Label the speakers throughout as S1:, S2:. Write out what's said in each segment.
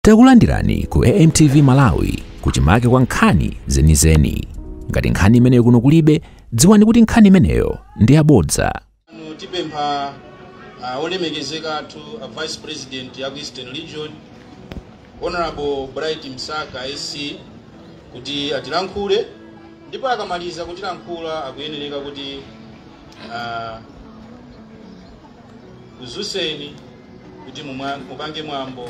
S1: Takulandirani ku AMTV Malawi kuchimake kwa nkhani zenizeni. Ngati nkhani imeneyo kuno kulibe, dziwani kuti nkhani imeneyo ndi yabodza.
S2: Tipempha olemekezeka athu a Vice President ya Eastern Region, Honorable Bright Msaka SC, kuti atilankhule, ndipo akamaliza kutilankhula akuyenereka kuti kuzuseni kuti mupange mwambo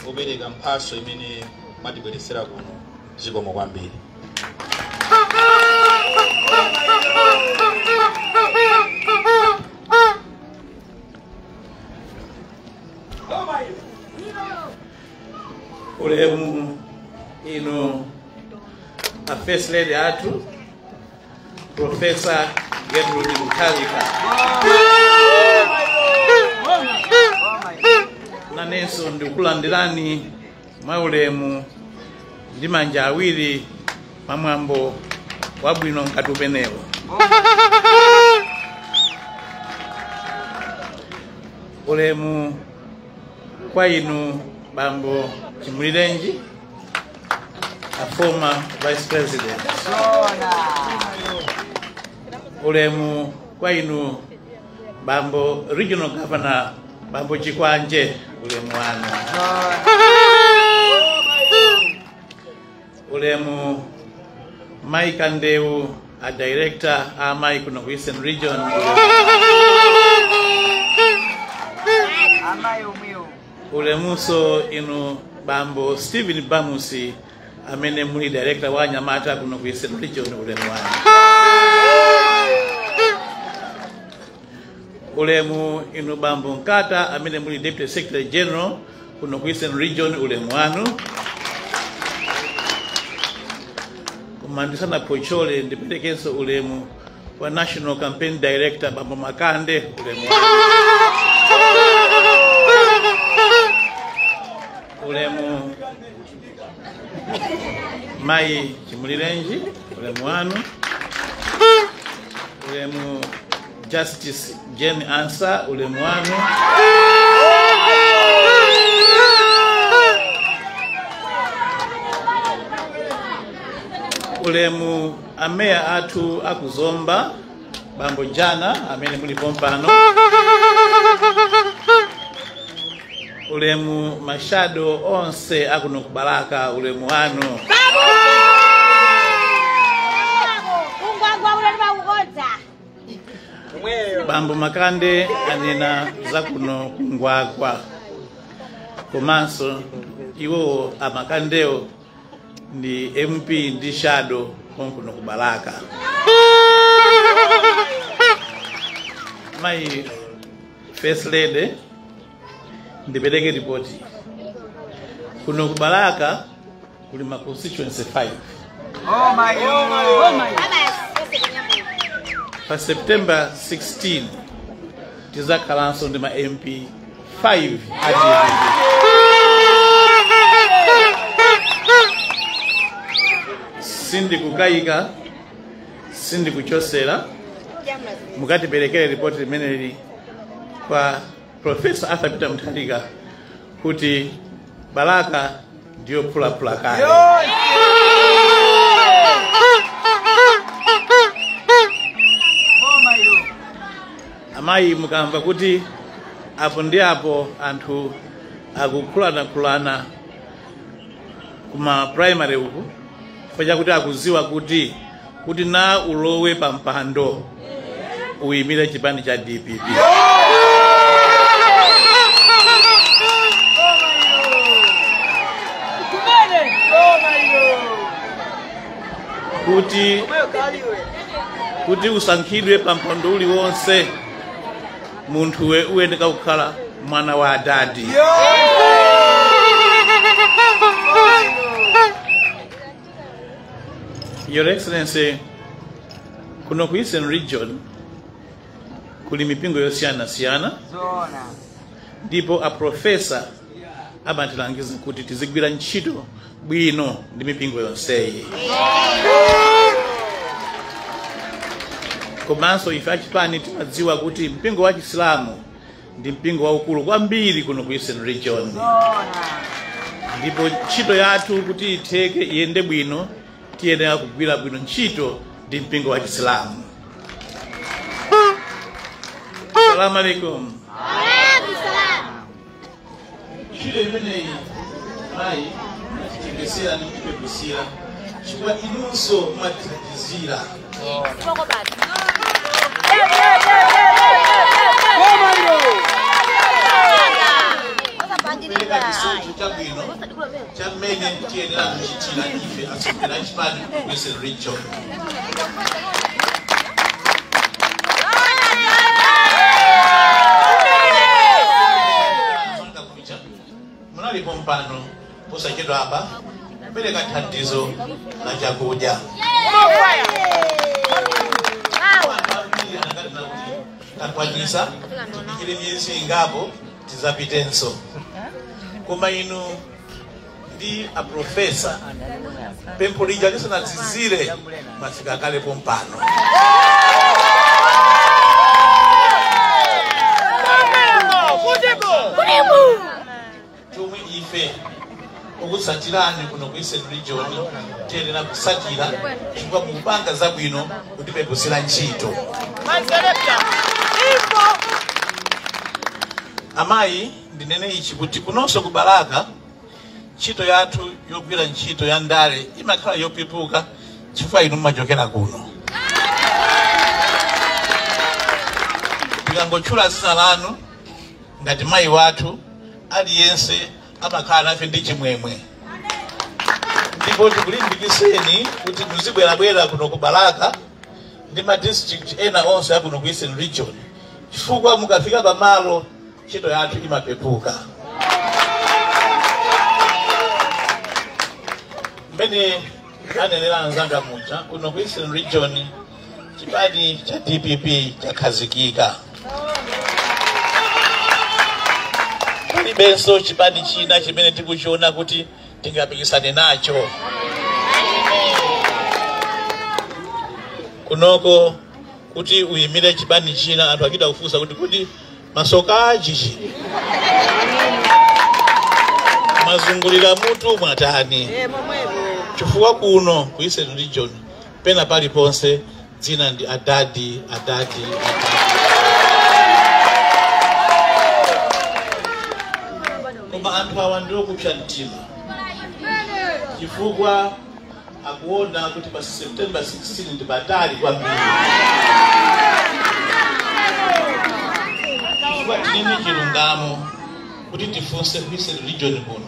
S2: opereka mphaso imene mwatibweretsera kuno. Zikomo kwambiri.
S3: Ulemu ino a First Lady athu Professor Gertrude Mutharika, nanenso ndikulandirani mwaulemu ndi manja awiri pamwambo wabwino ngati umenewo. Ulemu kwa inu Bambo Chimulirenji, a former Vice President. Ulemu kwa inu Bambo Regional Governor Bambo Chikwanje, ulemu wanu. Ulemu Mike Andeu, a director a Mike kuno Eastern Region. Ulemuso inu Bambo Stephen Bamusi, amene muli director wa Nyamata kuno Eastern Region, ulemu wanu. Ulemu inu Bambo Nkata, amene muli Deputy Secretary General kuno Eastern Region, ulemu wanu. Kumandisana pochole ndiperekenso ulemu wa National Campaign Director Bambo Makande, ulemu wanu. Ulemu Mai Chimulirenji, ulemu wanu. Ulemu Justice Jane Ansah, ulemu wanu. Ulemu ameya athu akuzomba Bambo Jana amene muli pompano. Ulemu mashado onse akuno kubalaka, ulemu wanu. Bambo Makande anena zakuno kungwagwa, komanso iwo amakandeo ndi MP ndi shadow konkuno kubalaka. My First Lady, ndipereke ripoti kuno kubalaka kuli ma constituency 5.
S4: Oh my God. Oh my.
S3: Pa September 16 tizakhalanso ndi ma MP 5 a DPP. Sindikukayika, sindikuchosera, mukatiperekere ripoti limeneli kwa Professor Arthur Peter Mutharika kuti Balaka ndiyo phulaphula kale. Amayi mukamva kuti apo ndi apo anthu akukhulanakhulana kuma primary uku, paja kuti akuziwa kuti na ulowe pampando uyimire chipani cha DPP. Kuti usankhidwe pampando uliwonse munthu uyeneka kukhala mwana wa adadi. Your Excellency, kuno ku Eastern Region kuli mipingo yosiyana-siyana, ndipo a professor amatilangiza kuti tizigwira ntchito bwino ndi mipingo yonseyi. Komanso ife achipani timadziwa kuti mpingo wa Chisilamu ndi mpingo waukulu kwambiri kuno ku Eastern Region. Ndipo ntchito yathu kuti itheke iyende bwino, tiyenera kugwira bwino ntchito ndi mpingo wa Chisilamu. Salamu alaikum. Ntchito imeneyi mayi matichepesera ndi kutipepusira chifukwa inunso mumatithandizira. Kupereka chisocho chabwino cha mmene tiyenera kuchitira ife atsogoleri a chipani ku Eastern Region. Munalipo mpano posachedwa apa kupereka thandizo la chakudya. Takwanisa tidikire miyezi ingapo tizapitenso. Koma inu ndi a profesa pempho lija lisanatizire mafika kale pompano. Chomwe ife okutsatirani kuno ku Eastern Region tiyenera kutsatira chifukwa mukupanga zabwino kutipepusira ntchito. Amayi, ndinene ichi kuti kunonso ku Balaka ntchito yathu yogwira ntchito ya ndale imakhala yopepuka chifukwa inu mumachokera kuno. Tikangotchula dzina lanu ngati mayi wathu, aliyense amakhala nafe ndi chimwemwe. Ndipo tikulimbikitseni kuti muzibwerabwera kuno ku Balaka ndi ma district ena onse akuno ku Eastern Region, chifukwa mukafika pamalo ntchito yathu imapepuka. Mmene anenera anzanga muja, kuno ku Eastern Region chipani cha DPP chakhazikika. Palibenso chipani china chimene tikuchiona kuti tingapikisane nacho. Kunoko kuti uyimire chipani china anthu akita kufunsa kuti kuti masoka achichi mazungulira mutu mwatani. Chifukwa kuno ku Eastern Region pena paliponse dzina ndi adadi, adadi, adadi. Koma anthu awa ndiwo kupsa mtima chifukwa akuona kuti pa September 16 ndi patali kwambiri. Chifukwa tinene chilungamo kuti tifunse ku Eastern Region kuno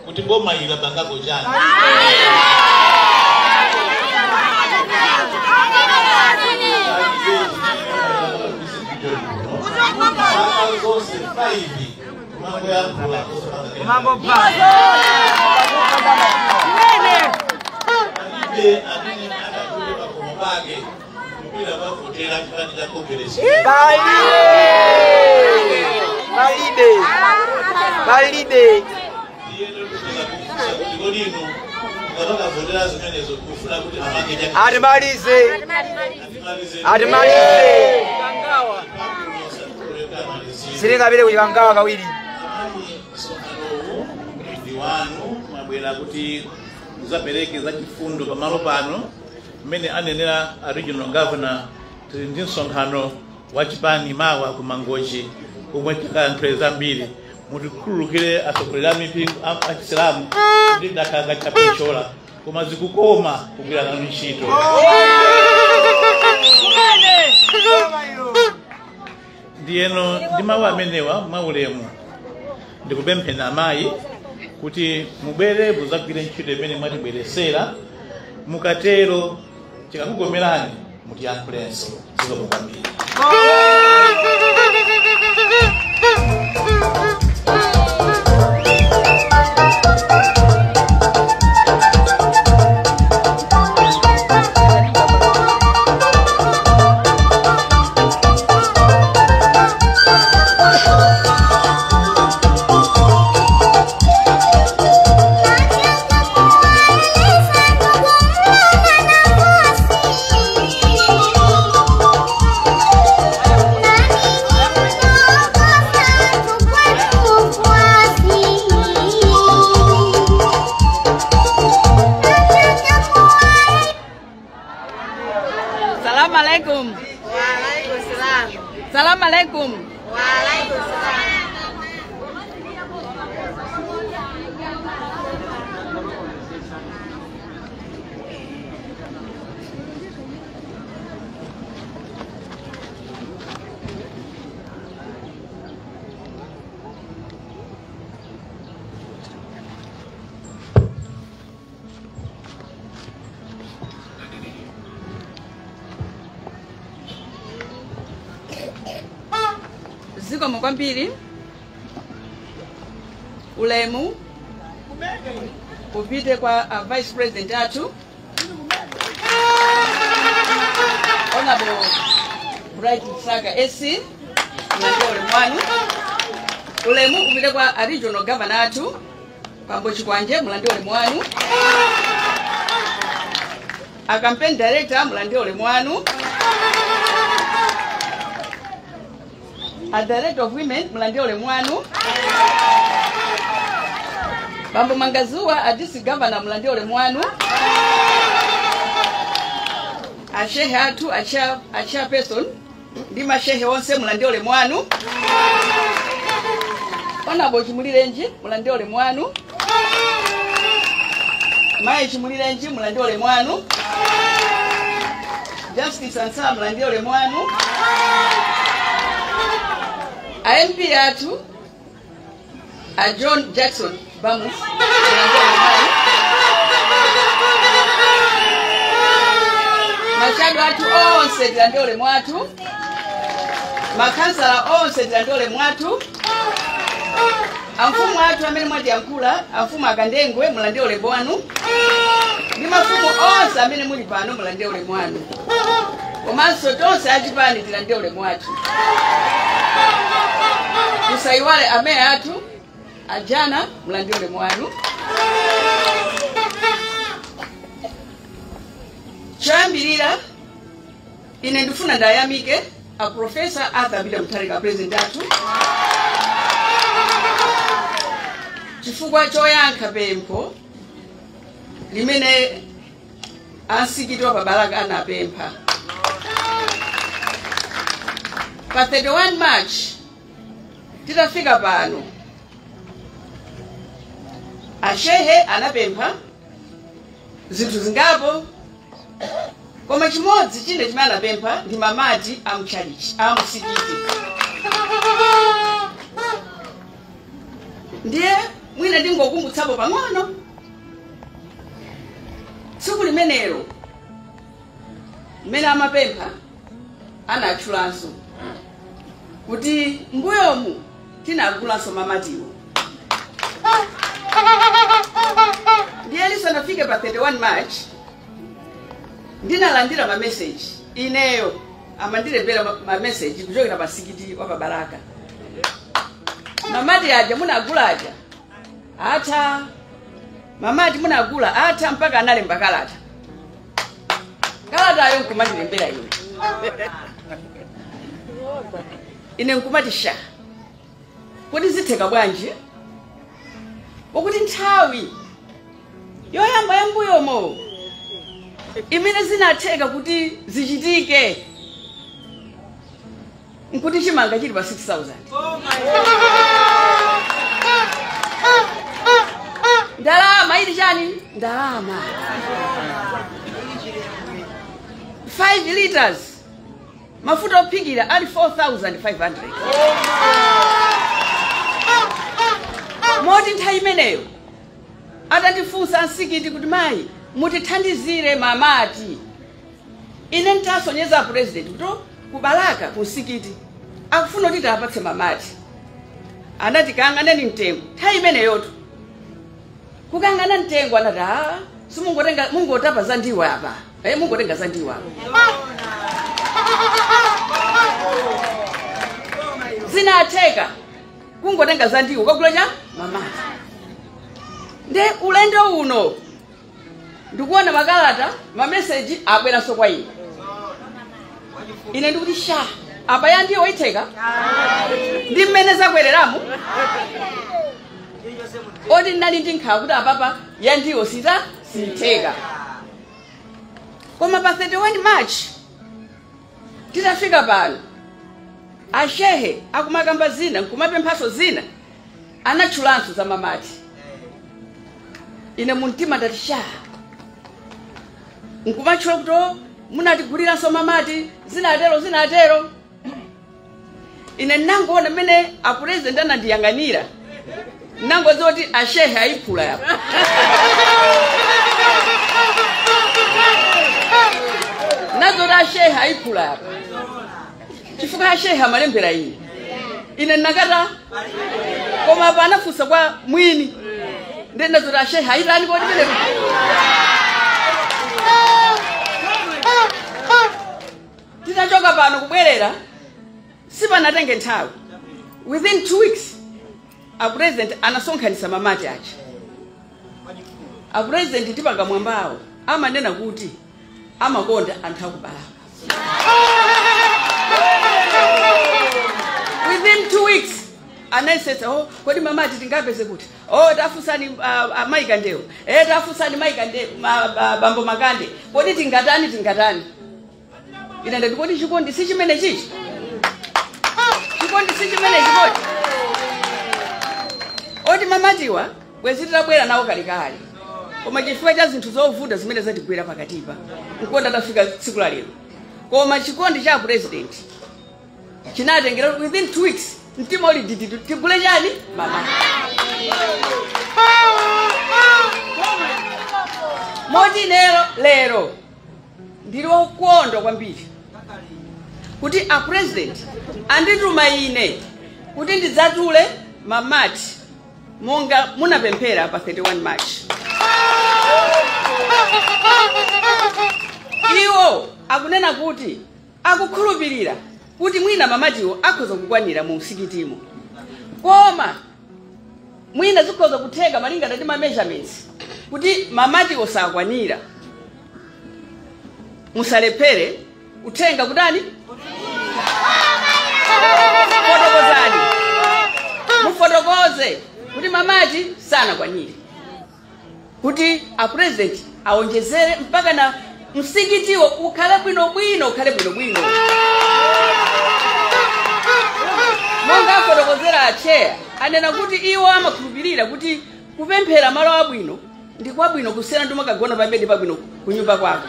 S3: kuti boma ili lapangako chani. Zaka zonse 5 mambo yankhula. Palibe amene akatule pakhomo pake kupita kukavotera chipani cha Congress.
S4: Palibe. Palibe.
S3: Iyeno tikuza kufunsa kuti kodi inu mukakavotera zimenezo kufuna kuti amange chani?
S4: Atimalize.
S3: Atimalize.
S4: Atimalize. Sitingapite kuchikangawa kawiri.
S3: Amayi, msonkhanowu ndi wanu, mwabwera kuti muzapereke za chifundo pamalo pano. Mmene anenera a regional governor, tili ndi msonkhano wa chipani mawa ku Mangochi komwe tikayankhule zambiri. Mutikhululukire atsogoleri a mipingo a Chisilamu kuti dakhala chapechola, koma zikukoma kugwira nanu ntchito. Ndiyeno ndi mawu amenewa mwaulemu ndikupempheni amayi kuti mubwere muzagwire ntchito imene mwatibweresera. Mukatero tikakugomerani mutiyankhulenso. Zikomo kwambiri.
S5: Thank you. alaikum.
S6: Wa alaikum salam.
S5: Salamu alaikum.
S6: Wa alaikum salam.
S5: Zikomo kwambiri, ulemu upite kwa Vice President athu Honorable Bright Msaka SC, mulandire ulemu wanu. Ulemu upite kwa Regional Governor athu Bambo Chikwanje, mulandire ulemu wanu. A campaign director, mulandire ulemu wanu. A director of women, mulandire ulemu wanu. Bambo Mangazua, a district governor, mulandire ulemu wanu. A shehe athu, a chairperson, ndi mashehe onse, mulandire ulemu wanu. Honorable Chimulirenji, mulandire ulemu wanu. Mayi Chimulirenji, mulandire ulemu wanu. Justice Ansah, mulandire ulemu wanu. A MP athu, a John Jackson Bamus, mashado athu onse tilandire ulemu wathu. Makansala onse tilandire ulemu wathu. Amfumu athu amene mwatiyankhula, amfumu akandengwe, mulandire ulemu wanu. Ndi mafumu onse amene muli pano, mulandire ulemu wanu. Komanso tonse achipani tilandire ulemu wathu. Musaiwale amene athu ajana, mulandire ulemu wanu. Choyambirira, ine ndifuna ndayamike a Professor Arthur Peter Mutharika, President athu, chifukwa choyankha pempho limene ansikiti wa Babalaka anapempha. Pa 31 March titafika pano, ashehe anapempha zinthu zingapo, koma chimodzi chine chimene anapempha ndi mamati amchalichi amsikiti. Ndiye mwina ndingokumbutsapo pang'ono, tsiku limenelo mmene amapempha anatchulanso kuti mbuyomu tinagulanso mamatiwo. Ndiye lisanafike pa 31 March ndinalandira ma message, ineyo amandilembera ma message kuchokera pa sikiti wa Babalaka. Mamati aja munagula aja ata, mamati munagula ata, mpaka analemba kalata. Kalata ayo nkumatilembera ine. Ine nkumati sha, kuti zitheka bwanji? Pokuti nthawi yoyamba yambuyomo imene zinatheka kuti zichitike nkuti chimanga chili pa 6,000. Ndalama ili chani? Ndalama 5 liters mafuta ophikira ali 4,500. Moti nthawi imeneyo atandifunsa ansikiti kuti mayi mutithandizire mamati, ine ntasonyeza president kuti kubalaka kunsikiti akufuna kuti apatse mamati. Anati kang'aneni mtengo. Nthawi imeneyotu kukang'ana mtengo, anati a simungotenga, mungotapa za ndiwo apa, mungotenga za ndiwo apa. Zinatheka kungotenga za ndiwo kagula cha mamati. Nde ulendo uno ndikuona makalata mameseji abweranso kwa ine. Ine ndikuti sha, apa ya ndiwo itheka ndi mmene zakwereramu. Oti ndinali ndi nkhawa kuti apapa ya ndiwo sita sitheka. Koma pa 31 March Titafika pano ashehe akumakamba zina nkumapemphaso zina, anatchulanso za mamati. Ine mumtima ndati sha, nkumatchula kuti munatiguliranso mamati, zinatero zinatero. Ine nangoona mmene apurezidenti anandiyang'anira, nangodziwa kuti ashehe ayiphula yapo. Nazoti ashehe ayiphula yapo chifukwa ashehe amalembera ine, ine nakata koma apa anafunsa kwa mwini, ndi nazoti ashehe ayitani kodi pene. Titachoka pano kubwerera sipanatenge nthawi, within 2 weeks a president anasonkhanitsa mamati aja. A president tipanga mwambawo amanena kuti amakonda anthu akubalaka. Within 2 weeks anayesetsa, oh kodi mamati tingapeze kuti, oh tafunsani mayi Kandewo, tafunsani mayi Kandewo, bambo Makande, kodi tingatani tingatani. Ine ndati kodi chikondi si chimene chichi, chikondi si chimene chikodi. Oti mamatiwa bwezi titabwera nawo kalekale, koma chifukwa cha zinthu zovuta zimene zatigwera pakatipa nkonda tafika tsiku la lero. Koma chikondi cha president chinatengera within 2 weeks mtima uli didi, tigule chani mama. Moti lero ndili wokondwa kwambiri kuti a president andituma ine kuti ndidzatule mamati monga munapemphera pa 31 March. Iwo akunena kuti akukhulupirira kuti mwina mamatiwo akhoza kukwanira mu msikitimo, koma mwina zikhoza kutheka malingana ndi ma measurements kuti mamatiwo sakwanira. Musalephere uthenga kutani, fotokozani, mufotokoze kuti mamati sanakwanire, kuti a president aonjezere mpaka na msikitiwo ukhale bwinobwino, ukhale bwinobwino. Monga afotokozera acheya anena kuti iwo amakhulupirira kuti kupemphera malo abwino ndi kwabwino kusiyana ndi umakagona pa bedi pabwino kunyumba kwako.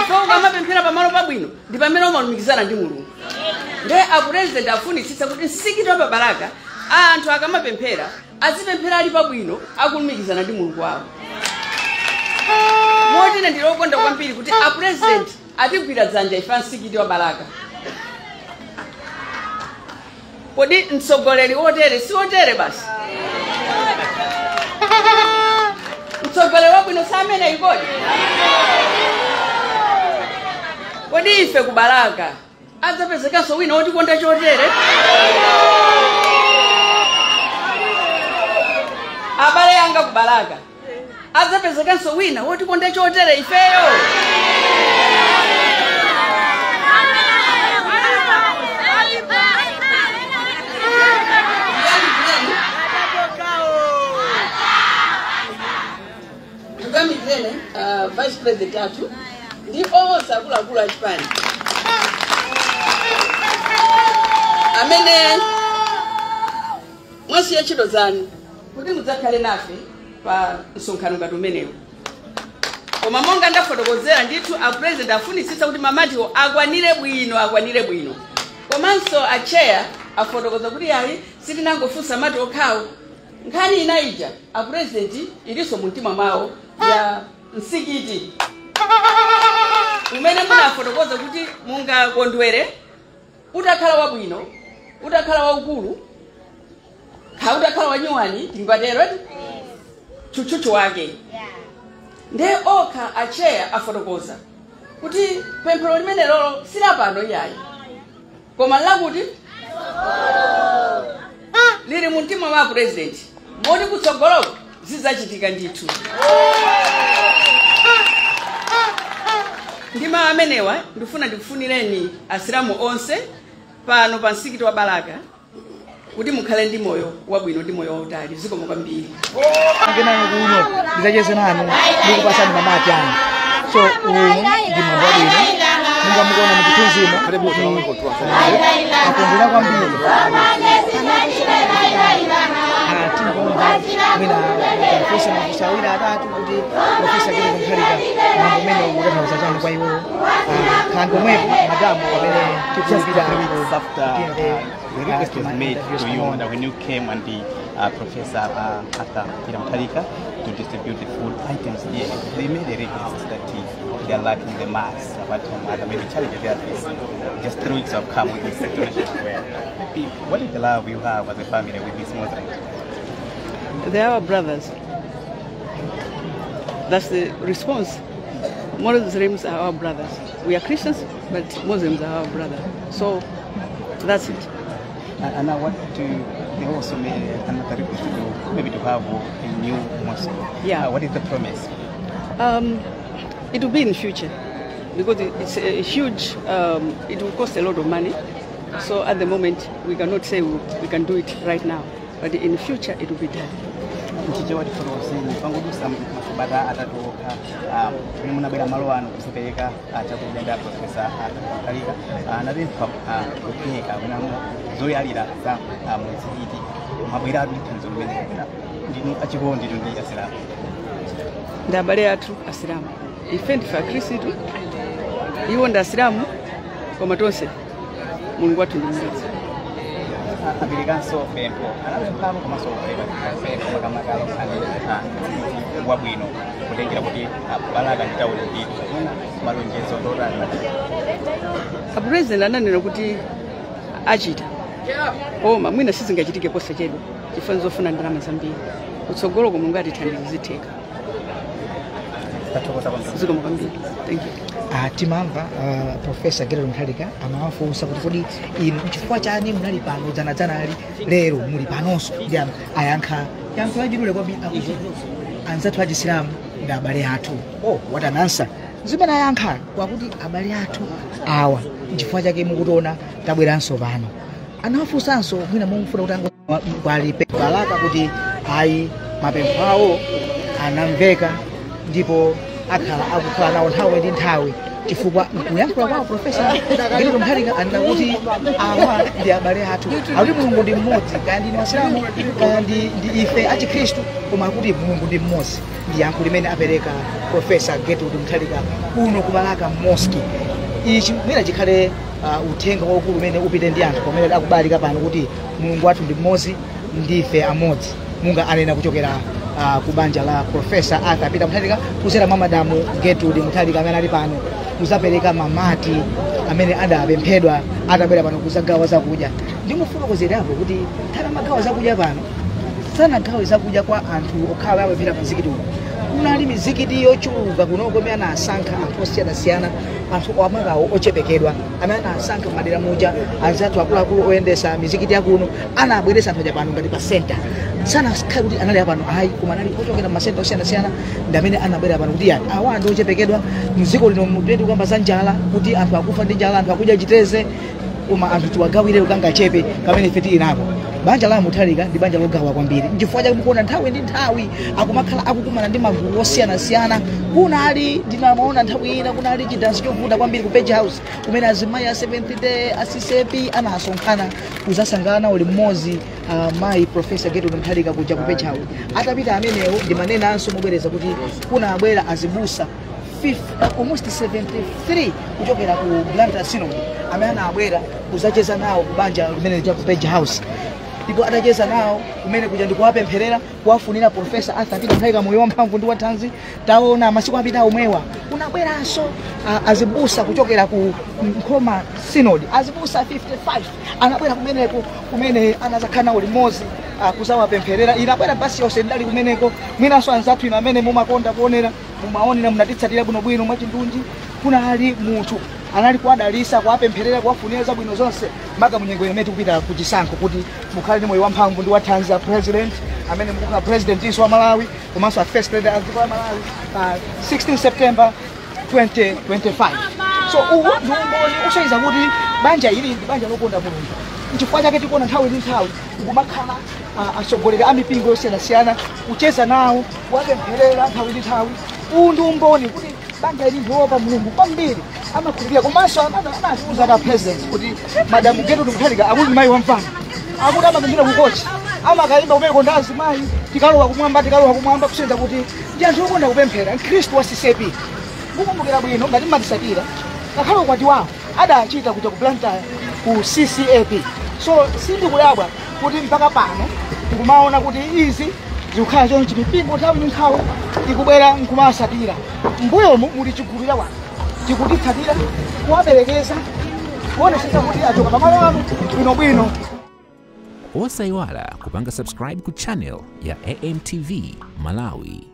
S5: So ukamapemphera pamalo pabwino ndi pamene umalumikizana ndi Mulungu. Ndiye a president afunitsitsa kuti msikiti wa Balaka anthu akamapemphera azipemphera ali pabwino akulumikizana ndi Mulungu wawo. Moti ine ndili wokonda kwambiri kuti a president atigwira dzanja ife msikiti wa Balaka. Kodi mtsogoleri wotere si wotere basi? Mtsogoleri wabwino si amene ikodi? Kodi ife ku Balaka adzapezekanso wina wotikonda chotere? Abale anga ku Balaka adzapezekanso wina wotikonda chotere ifeyo? Vice President athu ndi onse akuluakulu a chipani amene mwasiya ntchito zanu kuti mudzakhale nafe pa msonkhano ngati umenewu. Koma monga ndafotokozera ndithu a president afunitsitsa kuti mamatiwo akwanire bwino, akwanire bwino. Komanso a chair afotokoza kuti ayi sitinangofunsa mati okhawo, nkhani ina ija a president ilinso mu mtima mwawo ya msikiti umene munafotokoza kuti mungakondwere utakhala wabwino, utakhala waukulu, kha utakhala wanyuwani tingatero tchutchutchu wake. Ndiye okha acheya afotokoza kuti pemphero limene lolo silapano iyayi, koma lakuti lili mu mtima wa president, moti kutsogoloko zidzachitika ndithu. Ndi mawu amenewa ndifuna ndikufunireni asilamu onse pano pa msikiti wa Balaka kuti mukhale ndi moyo wabwino ndi moyo wautali. Zikomo kwambiri.
S7: Ngenani kuno ndizacheze nanu ndikupasani mamati anu. So uwu ndi mwambo wabwino.
S4: Munga mukuona muchithunzimo akondwera kwambiri. Tinkumva mwina profesa mafunso awiri atatu kuti Profesa Gertrude Mutharika mwambo umene ukutanthauza chani kwa iwo. Khalani pomwepo madamu pamene tikupita.
S7: Just after the request was made to you that when you came and the Professor Arthur Peter Mutharika to distribute the food items here, they made a request that they are lacking the masks, apart from other maybe challenges they are facing. Just 3 weeks have come with this situation where maybe what is the love you have as a family with these Muslims?
S5: They are our brothers. That's the response. Muslims are our brothers. We are Christians, but Muslims are our brothers. So that's it.
S7: And I want to, they also made another request to do, maybe to have a new mosque. What is the promise?
S5: It will be in future because it's a huge, it will cost a lot of money. So at the moment, we cannot say we can do it right now. But in the future, it will be done.
S7: Mchichewa tifotokozeni pangodutsa masabata atatu okha pamene munabwera malo ano kuzapereka chakudya ndi Profesa Mutharika anapempha kupereka kunamo zoyalira za muzikiti mwabweratu ndi thandizo limene ndinu achikondi ndi Asilamu.
S5: Ndi abale athu Asilamu. Ife ndife Akhristu, iwo ndi Asilamu, koma tonse Mulungu wathu ndi mmodzi.
S7: Aperekanso pempho anapemphamo komanso kupereka pempho makamaka nkhani mzikiti wabwino kutengera kuti Balaka ndi tawuni ndithu mwina malonjezo ndotani?
S5: A President ananena kuti achita, koma mwina sizingachitike posachedwa chifukwa zofuna ndalama zambiri. Kutsogolo Mulungu atithandize zitheka.
S7: Tathokoza kwambiri.
S5: Zikomo kwambiri, thank you.
S4: Timamva Profesa Gertrude Mutharika amawafunsa kuti kodi inu chifukwa chani munali pano dzanadzanali, lero muli panonso? Ndi ayankha yankho lachidule kwambiri akuti anzathu achisilamu ndi abale athu. Oh, what an answer! Zimene ayankha kwakuti abale athu awa nchifukwa chake mukutiona tabweranso pano. Anawafunsanso mwina mumfuna kuti ango Balaka kuti ayi, mapempho awo anamveka ndipo akhala akukhala nawo nthawi ndi nthawi, chifukwa nkuyankhula kwawo Profesa Gertrude Mutharika anena kuti awa ndi abale athu, akuti Mulungu ndi mmodzi, kaya ndinu Asilamu kaya ndi ife achikhristu, koma akuti Mulungu ndi mmodzi. Ndi yankho limene apereka Profesa Gertrude Mutharika kuno ku Balaka Mosque. Ichi mwina chikhale uthenga waukulu umene upite ndi anthu pamene akubalika pano kuti Mulungu wathu ndi mmodzi, ndife amodzi, munga anena kuchokera ku banja la Profesa Arthur Peter Mutharika kudzera mwa Madamu Gertrude Mutharika amene ali pano kuzapereka mamati amene adapemphedwa atabwera pano kuzagawa zakudya. Ndimufotokozerapo kuti nthawi amagawa zakudya pano sanagawe zakudya kwa anthu okhala amapita pa mzikiti uno. Kunali mizikiti yochuluka kunoko imene anasankha anthu osiyanasiyana, anthu amakawo ochepekedwa amene anasankha madera muja. Anzathu akuluakulu oyendesa mizikiti yakuno anabweresa anthu aja pano ngati pa center. Sanakhale kuti anali apano ayi, koma anali ochokera masenta osiyanasiyana ndi amene anabwera pano kuti yani awa ndi ochepekedwa mdziko lino. Muteti kukamba za njala kuti anthu akufa ndi njala, anthu akudya chiteze, koma anthu tiwagawire kangachepe kamene ife tili nako. Banja la Mutharika ndi banja logawa kwambiri, nchifukwa chake mukuona nthawi ndi nthawi akumakhala akukumana ndi magulu osiyanasiyana. Kunali, ndinamaona nthawi ina kunali chidansi chovuta kwambiri ku Page House kumene azimayi a Seventh Day, a CCAP anasonkhana kuzasangana nawo limodzi mayi Profesa Gertrude Mutharika kuja ku Page House. Atapita amenewo, ndimanenanso mobwereza kuti kunabwera azibusa almost 73 kuchokera ku Blantyre Synod amene anabwera kuzacheza nawo ku banja limene lija ku Page House, ndipo atacheza nawo kumene kuja ndikuwapempherera, kuwafunira Profesa Arthur Peter Mutharika moyo wamphamvu ndi wathanzi. Taona masiku apita omwewa kunabweranso azibusa kuchokera ku Nkhoma Synod, azibusa 55 anabwera kumeneko kumene anazakhala nawo limodzi kuzawapempherera. Inabwera basi yonse, ndali kumeneko. Mwinanso anzathu inu amene mumakonda kuonera mumaonera, munatitsatira bwinobwino mwachindunji. Kunali munthu anali kuwadalisa, kuwapempherera, kuwafunira zabwino zonse maka munyengo imene tikupita kuchisankho, kuti mukhale ndi moyo wamphamvu ndi wathanzi a President amene mukukhala President inso wa Malawi komanso a First Lady a dziko la Malawi pa 16 September 2025. So uwu ndi umboni usonyeza kuti banja ili ndi banja lokonda Mulungu. Nchifukwa chake tikuona nthawi ndi nthawi kumakhala atsogoleri a mipingo yosiyanasiyana kucheza nawo, kuwapempherera nthawi ndi nthawi. Uwu ndi umboni kuti banja ili ndiopa Mulungu kwambiri. Amakhulupirira komanso anatiuza ta president kuti Madam Gertrude Mutharika akuti mayi wamfano, akuti amapemphera kukochi, amakayimba kumene ndi azimayi, "Tikalowa kumwamba, tikalowa kumwamba," kusonyeza kuti ndi anthu okonda kupemphera, mkhristu wa CCAP. Mukumbukira bwino ngati mmatisatira, ngakhale ukwati wawo adachita kuja ku Blantyre ku CCAP. So sindikudabwa kuti mpaka pano tikumaona kuti izi zikukhala chonchi, mipingo nthawi ndi nthawi ikubwera nkumasatira. Mbuyomu muli chigulu cha wanthu chikutitsatira, kuwaperekeza, kuonesesa kuti achoka pamalo ano bwinobwino.
S1: Osayiwala kupanga subscribe ku channel ya AMTV Malawi.